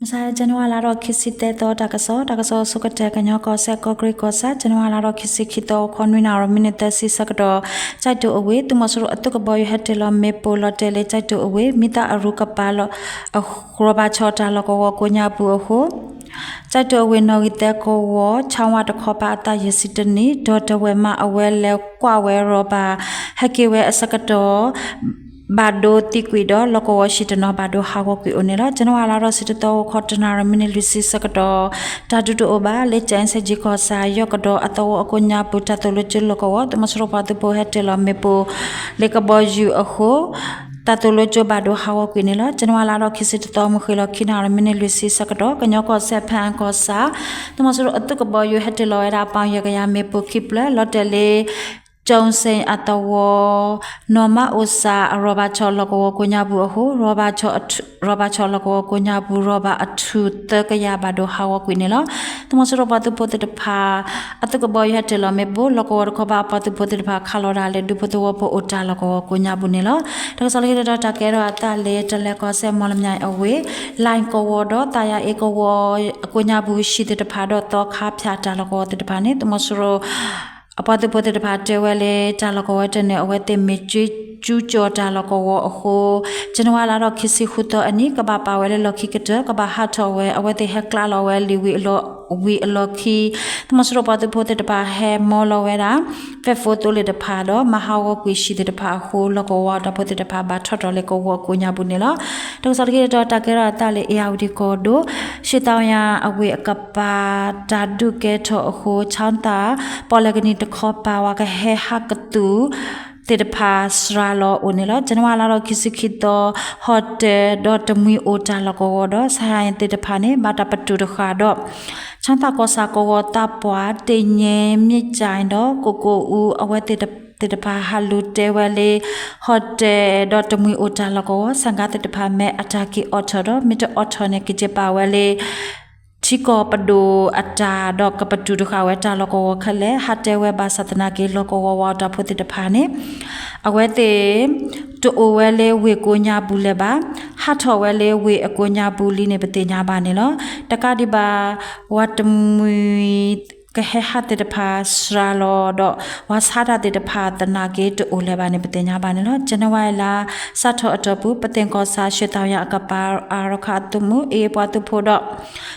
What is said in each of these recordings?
ကစၢ် ကၠနဝါလါထီၣ်ခံဆံသၢသီ တၢ်ကစီၣ်, တၢ်ကစီၣ်အဆိကတၢၢ် ကညီကီၢ်စဲၣ် ကီၢ်ကရ့ၣ်ကီၢ်ဆၣ်, ကၠနဝါလါထီၣ်ခံဆံခံသီ ခီနွံနၣ်ရံၣ် မံးနံးသၢဆံဆၢကတီၢ်, ကၠဲးတိၤအဝ့ၢ် သုးမီၤစိရိၤအသုးကဘီယူၤဟဲတ့ၢ်လီၤမ့ၣ်ပိၢ်လီၤတဲာ်လၢ ကၠဲးတိၤအဝ့ၢ် မံသးအရူကပၤလီၤ ရီဘၣ်ဆီၣ်တၢ်လီၢ်ကဝီၤကိးညါပူၤအဃိ ကၠဲးတိၤအဝ့ၢ်နီၣ်ဂံၢ်သၢကဝီၤ ဆၣ်ဝါတခီပၤအသးယဲၢ်ဆံတနံၣ် ဒီးတဝဲၢ်မးအဝဲလဲၤကွၢ်ဝဲရီဘၣ် ဟဲက့ၤဝဲအဆၢကတီၢ် ဘၣ်ဒိသံကွံာ်ဒီး လီၢ်ကဝီၤဟံၣ်တနီၤဘၣ်ဒိဟးဂီၤကွံာ်အိၣ်န့ၣ်လီၤ. ကၠနဝါလါထီၣ်ဆံတသီ ဂီၤခီတနၣ်ရံၣ် မံးနံးလွံၢ်ဆံဆၢကတီၢ် တၢ်ဒုးတအိၣ်ဘၣ်လၢ ကၠဲးစဲးကၠံကီၢ်ဆၣ် ယီၢ်ကဒီးအသဝီအကိးညါပူၤ တၢ်သိၣ်လိကၠိလီၢ်ကဝီၤ သုးမီၤစိရိၤပှၤသုးဖိဟဲတ့ၢ်လီၤမ့ၣ်ပိၢ် လၢကဘီယူၤအဃိ တၢ်သိၣ်လိကၠိဘၣ်ဒိဟးဂီၤကွံာ်န့ၣ်လီၤ. ကၠနဝါလါထီၣ်ခံဆံတသီ မုၢ်ဃ့ၢ်လီၤခံနၣ်ရံၣ် မံးနံးလွံၢ်ဆံဆၢကတီၢ် ကညီကီၢ်စဲၣ် ဖဲအၣ်ကီၢ်ဆၣ် သုးမီၤစိရိၤအသုးကဘီယူၤဟဲတ့ၢ်လီၤဝဲဒၣ် ပီၣ်ယဲၢ်ကယၤမ့ၣ်ပိၢ်ခံဖျၢၣ် လီၤတဲာ်လၢ ကၠိစ့ၣ်အသဝီ နီၢ်မးအိၣ်စၣ် ရီဘၣ်ဆီၣ်လီၢ်ကဝီၤကိးညါပူၤအဃိ ရီဘၣ်ဆီၣ်လီၢ်ကဝီၤကိးညါပူၤ ရီဘၣ်အထူၣ်သၢကယၤဘၣ်ဒိဟးဂီၤကွံာ်န့ၣ်လီၤ. သုးမီၤစိရိၤပှၤသုးဖိသ့ၣ်တဖၣ် အသုးကဘီယူၤဟဲတ့ၢ်လီၤမ့ၣ်ပိၢ် လီၢ်ကဝီၤတခီပၤအပှၤသုးဖိသ့ၣ်တဖၣ် ခးလီၤဒၣ်လၢဒူဖိသဝီဖိအိၣ်တၢ်လီၢ်ကဝီၤကိးညါပူၤန့ၣ်လီၤ. တၢ်ကစီၣ်လၢခံတတီၤ တၢ်ကဲထီၣ်အသးလၢ တလဲၤကီၢ်စဲၣ် မီၣ်လမၠဲၣ်အဝ့ၢ် လၢၣ်ကဝီၤဒီး သးယၤအ့ကဝီၤအကိးညါပူၤ ဟံၣ်သ့ၣ်တဖၣ်ဒီးသီခါဖၠၣ်တၢ်လီၢ်ကဝီၤသ့ၣ်တဖၣ်န့ၣ် သုးမီၤစိရိၤ အပှၤသုးဖိသ့ၣ်တဖၣ်တဲဝဲလၢ တၢ်လီၢ်ကဝီၤတန့ၢ် အဝဲသ့ၣ်မ့ၢ်ကၠူကၠီၣ်တၢ်လီၢ်ကဝီၤအဃိ ကၠနဝါလါထီၣ်ခံဆံဃုသီအနံၤ ကဘၣ်ပာ်ဝဲလၢလီၢ်ခံကတၢၢ် ကဘၣ်ဟးထီၣ်ဝဲ အဝဲသ့ၣ်ဟဲကျါလီၤဝဲလံာ်ဝံၤအလီၢ်ခံ သုးမီၤစိရိၤပှၤသုးဖိသ့ၣ်တဖၣ်ဟဲမီလီၤဝဲဒၣ် ဖဲၣ်ဖိသိလ့ၣ်တဖၣ်ဒီး မၤဟးဂီၤကွံာ်ဟံၣ်သ့ၣ်တဖၣ်အဃိ လီၢ်ကဝီၤတၢ်ဖိသ့ၣ်တဖၣ် ဘၣ်ထီၣ်ထီၣ်လၢကဝီၤအကိးညါပူၤန့ၣ်လီၤ. တၢ်ကစီၣ်လၢခံတတီၤ တၢ်ကဲထီၣ်အသးလၢ အ့ၣ်ယၣ်ဝတံၣ်ကီၢ်ဒိၣ် ရှ့ၣ်သၣ်ယါအဝ့ၢ်အကပၤ တၢ်ဒုးကဲထီၣ်အဃိ ဆၣ်သၣ် ပီၣ်လဲၣ်ကနံၣ်တခီပၤ ပှၤကဟဲဟးကသူၣ်သ့ၣ်တဖၣ်စှၤလီၤအိၣ်န့ၣ်လီၤ. ကၠနဝါလါထီၣ်ခံဆံခံသီ ဟီၣ်တဲၣ်ဒီးတမှံၤအိၣ်တၢ်လီၢ်ကဝီၤဒီး ဆၣ်ယါသ့ၣ်တဖၣ်န့ၣ် ဘၣ်တၢ်ပတုာ်တဃာ်ဒီး ဆၣ်သၣ်ကီၢ်ဆၣ်ကဝီၤသးပှၢ် တ့ၢ်ညဲမ့ၢ်ကၠဲးဒီး ကိၣ်ကိၣ်အူ အဝဲသ့ၣ်တဖၣ်ဟးလူၤတဲဝဲလၢ ဟီၣ်တဲၣ်ဒီးတမှံၤအိၣ်တၢ်လီၢ်ကဝီၤ ဆၣ်ကါသ့ၣ်တဖၣ်မ့ၢ်အတၢ်က့ၤအိးထီၣ်ဒီး မ့ၢ်တအိးထီၣ်န့ၣ် ကက့ၤပာ်ဝဲလၢ ထံကီၢ်ပဒိၣ်အတၢ်ဒီး ကပတုာ်တဃာ်ဝဲတၢ်လီၢ်ကဝီၤခဲလၢာ် ဟးတဲဝဲဘၣ်ဆၣ်သနာ်က့ လီၢ်ကဝီၤဝးတၢ်ဖိသ့ၣ်တဖၣ်န့ၣ် အဝဲသ့ၣ် တအိၣ်ဝဲလၢဝ့ၢ်ကိးညါပူၤလၢၤဘၣ်, ဟးထီၣ်ဝဲလၢဝ့ၢ်အကိးညါပူၤလံန့ၣ် ပသ့ၣ်ညါဘၣ်န့ၣ်လီၤ. တကးဒံးဘၣ် ဝးတမှံၤ ကဟဲဟးသ့ၣ်တဖၣ်စှၤလီၤဒီး ဝးဆါတၢ်သ့ၣ်တဖၣ်သနာ်က့ တအိၣ်လၢၤဘၣ်န့ၣ် ပသ့ၣ်ညါဘၣ်န့ၣ်လီၤ. ကၠနဝါအ့လါ စးထီၣ်အတီၢ်ပူၤ ပသ့ၣ်ကီၢ်ဆၣ် ရှ့ၣ်သၣ်ယါအကပၤ အါရခၣ်အသုးမုၢ် အ့ၣ်ပှၤသုးဖိဒီး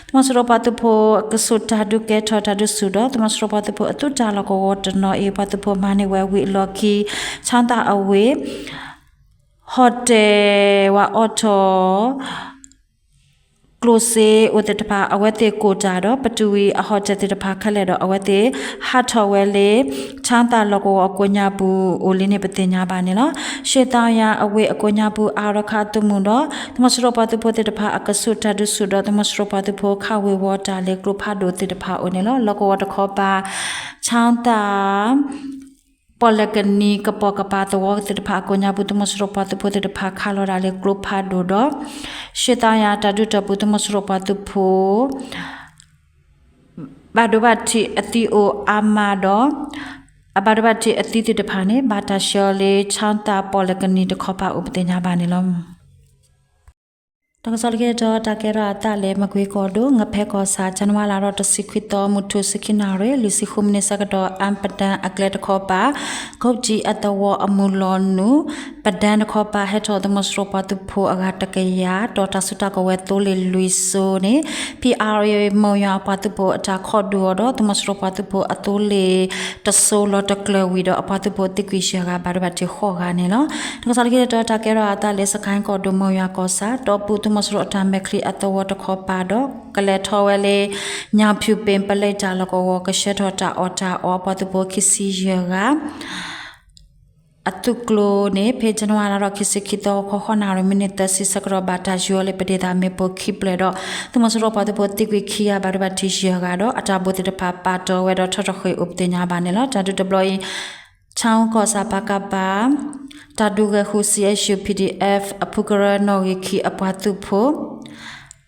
သုးမီၤစိရိၤပှၤသုးဖိ ကဆူးတၢ်ဒုးကဲထီၣ်တၢ်ဒုးဆူၣ်ဒီး သုးမီၤစိရိၤပှၤသုးဖိအသုးတၢ်လီၢ်ကဝီၤတနီၤ အ့ၣ်ပှၤသုးဖိမၤန့ၢ်ဝဲဝံၤအလီၢ်ခံ ဆၣ်သၣ်အဝ့ၢ် ဟီၣ်တဲၣ်ဝဲအိးထီၣ် ကျိၣ်စ့အိၣ်သ့ၣ်တဖၣ် အဝဲသ့ၣ်ကိၢ်တၢ်ဒီး ပတုာ်ဝံၤအဟီၣ်တဲၣ်သ့ၣ်တဖၣ်ခဲလၢာ်ဒီး အဝဲသ့ၣ်ဟးထီၣ်ဝဲလၢ ဆၣ်သၣ်လီၢ်ကဝီၤအကိးညါပူၤအိၣ်လံန့ၣ် ပသ့ၣ်ညါဘၣ်န့ၣ်လီၤ. ရှ့ၣ်သၣ်ယါအဝ့ၢ်အကိးညါပူၤ အါရခၣ်အသုးမုၢ်ဒီး သုးမီၤစိရိၤပှၤသုးဖိသ့ၣ်တဖၣ် အကဆူးတၢ်ဒုးဆူၣ်ဒီး သုးမီၤစိရိၤပှၤသုးဖိခးဝ့ၤဝီၤတၢ်လၢကျိဖးဒိၣ်သ့ၣ်တဖၣ်အိၣ်န့ၣ်လီၤ. လီၢ်ကဝီၤတခီပၤ ဆၣ်သၣ် ပီၣ်လဲၣ်ကနံၣ်ကပိာ်ကပၤသဝီသ့ၣ်တဖၣ်အကိးညါပူၤ သုးမီၤစိရိၤပှၤသုးဖိသ့ၣ်တဖၣ်ခးလီၤဒၣ်လၢကျိဖးဒိၣ်ဒီး ရှ့ၣ်သၣ်ယါတၢ်ဒုးတီၢ်ပူၤ သုးမီၤစိရိၤပှၤသုးဖိ ဘၣ်ဒိဘၣ်ထံးအသံအိၣ်အါမးဒီး အဘၣ်ဒိဘၣ်ထံးအသံသ့ၣ်တဖၣ်န့ၣ် ဘၣ်တၢ်ဆှၢလၢ ဆၣ်သၣ်ပီၣ်လဲၣ်ကနံၣ်တခီပၤအိၣ်ပသ့ၣ်ညါဘၣ်န့ၣ်လီၤ. တၢ်ကစီၣ်လၢခံတတီၤ တၢ်ကဲထီၣ်အသးလၢ မကွ့ၤကီၢ်ဒိၣ် ငဖဲကီၢ်ဆၣ် ကၠနဝါလါထီၣ်တဆံခွံသီ မုၢ်ထူၣ်ဆံခံနၣ်ရံၣ် လွံၢ်ဆံဃုမံးနံးဆၢကတီၢ် အၣ်ပဒၢၣ်အကျဲတခီပၤ ခိၣ်ကၠံအသဝီအမုၢ်လီၤနုာ် ပဒၢၣ်တခီပၤ ဟဲထီၣ်သုးမီၤစိရိၤပှၤသုးဖိအဂၤတကယၤ ဒီးတၢ်စုတၢ်ကဝဲၤသိလ့ၣ်လွံၢ်စိန့ၣ် ဖံးအါရ့ မိၢ်ယွၤအပှၤသုးဖိအတၢ်ခိးဒုးအီၤဒီး သုးမီၤစိရိၤပှၤသုးဖိအသိလ့ၣ်တစိၤလီၤတကျၢၤဝံၤဒီး အပှၤသုးဖိသံကွံာ်ယဲၢ်ဂၤ ဘၣ်ဒိဘၣ်ထံးဃိးဂၤန့ၣ်လီၤ. တၢ်ကစီၣ်လၢခံတတီၤ တၢ်ကဲထီၣ်အသးလၢ စကဲၣ်ကီၢ်ဒိၣ် မိၢ်ယွၤကီၢ်ဆၣ် တီၢ်ပူၤ သုးမီၤစိရိၤအတၢ်မဲာ်ချံအသဝီတခီပၤဒီး ကလဲၤထီၣ်ဝဲလၢ ညၣ်ဖၠူၣ်ပ့ၣ်ပလဲတၢ်လီၢ်ကဝီၤ ကဆှၢထီၣ်တၢ်အီၣ်တၢ်အီအပှၤသုးဖိခံဆံယဲၢ်ဂၤ အသုးကျိၤန့ၣ် ဖဲကၠနဝါလါထီၣ်ခံဆံခံသီ ဃိးနၣ်ရံၣ် မံးနံးသၢဆံဆၢကတီၢ် ဘၣ်တၢ်ယူၤအီၤလၢပဒ့သးမ့ၣ်ပိၢ်ခံဖျၢၣ်ဒီး သုးမီၤစိရိၤပှၤသုးဖိသံကွံာ်ခံဂၤ ဘၣ်ဒိဘၣ်ထံးယဲၢ်ဂၤဒီး အတၢ်ဘိသ့ၣ်တဖၣ်ပာ်တီၢ်ဝဲဒီးထီၣ်တဃ့ၢ်အိၣ်ပသ့ၣ်ညါဘၣ်န့ၣ်လီၤ. တၢ်ဒုးတဘျီအံၤ ဆၣ်ကီၢ်ဆၣ် ပကဖ တၢ်ဒုးဂဲၤဃုာ် စီၣ်အဲၣ်ယူၣ် ပီၣ်ဒံၣ်အဲၣ် အဖုကရၢနီၣ်ဂံၢ်ခံအပှၤသုးဖိ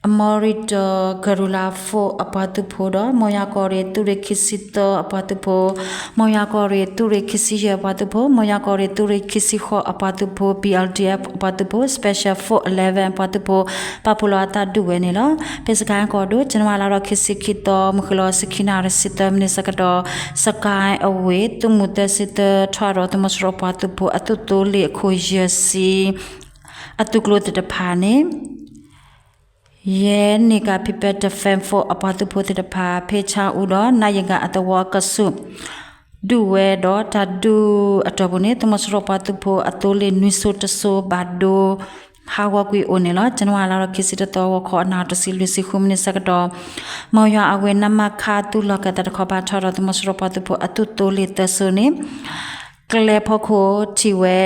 အမီရံဒိၣ် ကရူၤလါ four အပှၤသုးဖိဒီး မိၢ်ယွၤကီၢ်ရ့ၣ်သုးရ့ၣ်ခံဆံသၢအပှၤသုးဖိ, မိၢ်ယွၤကီၢ်ရ့ၣ်သုးရ့ၣ်ခံဆံယဲၢ်အပှၤသုးဖိ, မိၢ်ယွၤကီၢ်ရ့ၣ်သုးရ့ၣ်ခံဆံဃိးအပှၤသုးဖိ, B L D F အပှၤသုးဖိ, Special Force eleven အပှၤသုးဖိ ပာ်ဖှိၣ်လီၤအသးဒုးဝဲန့ၣ်လီၤ. ဖဲစကဲၣ်ကီၢ်ဒိၣ် ဇန်နဝါလါဒီးခံဆံခံသီ မုၢ်ဃ့ၢ်လီၤ ဆံခံနၣ်ရံၣ်ဆံသၢမံးနံးဆၢကတီၢ် စကဲၣ်အဝ့ၢ် သုးမုၢ်သၢဆံသၢ ထီၣ်ဒီးသုးမီၤစိရိၤပှၤသုးဖိအသုးသိလ့ၣ်အခိၣ်ယဲၢ်ဆံ အသုးကျိၤသ့ၣ်တဖၣ်န့ၣ် ယဲၢ်နံၣ်က People Defense Force အပှၤသုးဖိသ့ၣ်တဖၣ် ဖဲဆါအူဒီး နါယံၤကၤအသဝီအကဆူး ဒုးဝဲဒီးတၢ်ဒုးအတီၢ်ပူၤန့ၣ် သုးမီၤစိရိၤပှၤသုးဖိအသိလ့ၣ်နွံစိတစိဘၣ်ဒိ ဟးဂီၤကွံာ်အိၣ်န့ၣ်လီၤ. ဇန်နဝါလါဒီးခံဆံတသီ ဂီၤခီအနၣ်ရံၣ်တဆံလွံၢ်ဆံဃုမံးနံးဆၢကတီၢ် မီၢ်ယွၤအဝ့ၢ် နမခ သုးလီၢ်ကဲသးတခီပၤ ထီၣ်ဒီးသုးမီၤစိရိၤပှၤသုးဖိအသုးသိလ့ၣ်သၢစိန့ၣ် ကျဲဖီခိၣ်ထံၣ်ဝဲ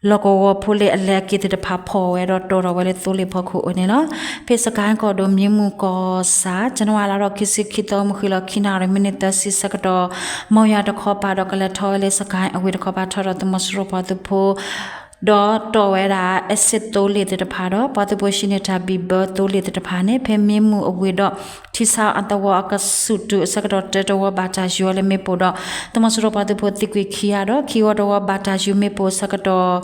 လီၢ်ကဝီၤဖိလ့ၣ်အလဲအက့ၤသ့ၣ်တဖၣ်ဖီၣ်ဝဲဒီးတီၢ်ထီၣ်ဝဲလၢသိလ့ၣ်ဖီခိၣ်အိၣ်န့ၣ်လီၤ. ဖဲစကဲၣ်ကီၢ်ဒိၣ် မ့ၢ်မုၢ်ကီၢ်ဆၣ် ဇန်နဝါလါဒီးခံဆံခံသီ မုၢ်ဃ့ၢ်လီၤခံနၣ်ရံၣ်မံးနံးသၢဆံဆၢကတီၢ် မီၢ်ယွၤတခီပၤဒီးကလဲၤထီၣ်ဝဲလၢစကဲၣ်အဝ့ၢ်တခီပၤ ထီၣ်ဒီးသုးမီၤစိရိၤပှၤသုးဖိ ဒီးတီၢ်ဝဲဒၣ် အဲးစ့ၣ်သိလ့ၣ်သ့ၣ်တဖၣ်ဒီး ပှၤသုးဖိဟံးန့ၢ်တၢ်ဘံၣ်ဘၢသိလ့ၣ်သ့ၣ်တဖၣ်န့ၣ် ဖဲမ့ၢ်မုၢ်အဝ့ၢ်ဒီး ထံဆါအသဝီအကဆူးတုၤအဆၢကတီၢ် တၢတဝီဘၣ်တၢ်ယူၤအီၤလၢမ့ၣ်ပိၢ်ဒီး သုးမီၤစိရိၤပှၤသုးဖိသံကွံာ်ခံဂၤဒီး ခံဝီတဝီဘၣ်တၢ်ယူၤမ့ၣ်ပိၢ်အဆၢကတီၢ်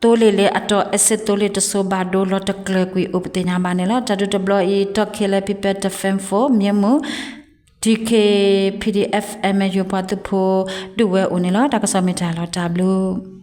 သိလ့ၣ်လၢအတီၢ်အဲးစ့ၣ်သိလ့ၣ်တစိၤဘၣ်ဒိလီၤတကျၢၤကွံာ်အိၣ်ပသ့ၣ်ညါဘၣ်န့ၣ်လီၤ. တၢ်ဒုးတဘျီအံၤ တီၢ်ခဲလၢာ် People Defense Force မ့ၢ်မုၢ် D K P D F M U ပှၤသုးဖိဒုးဝဲအိၣ်န့ၣ်လီၤ. တၢ်ကစီၣ်မ့ၢ်တၢ်လီၤတၢ်ဘျုး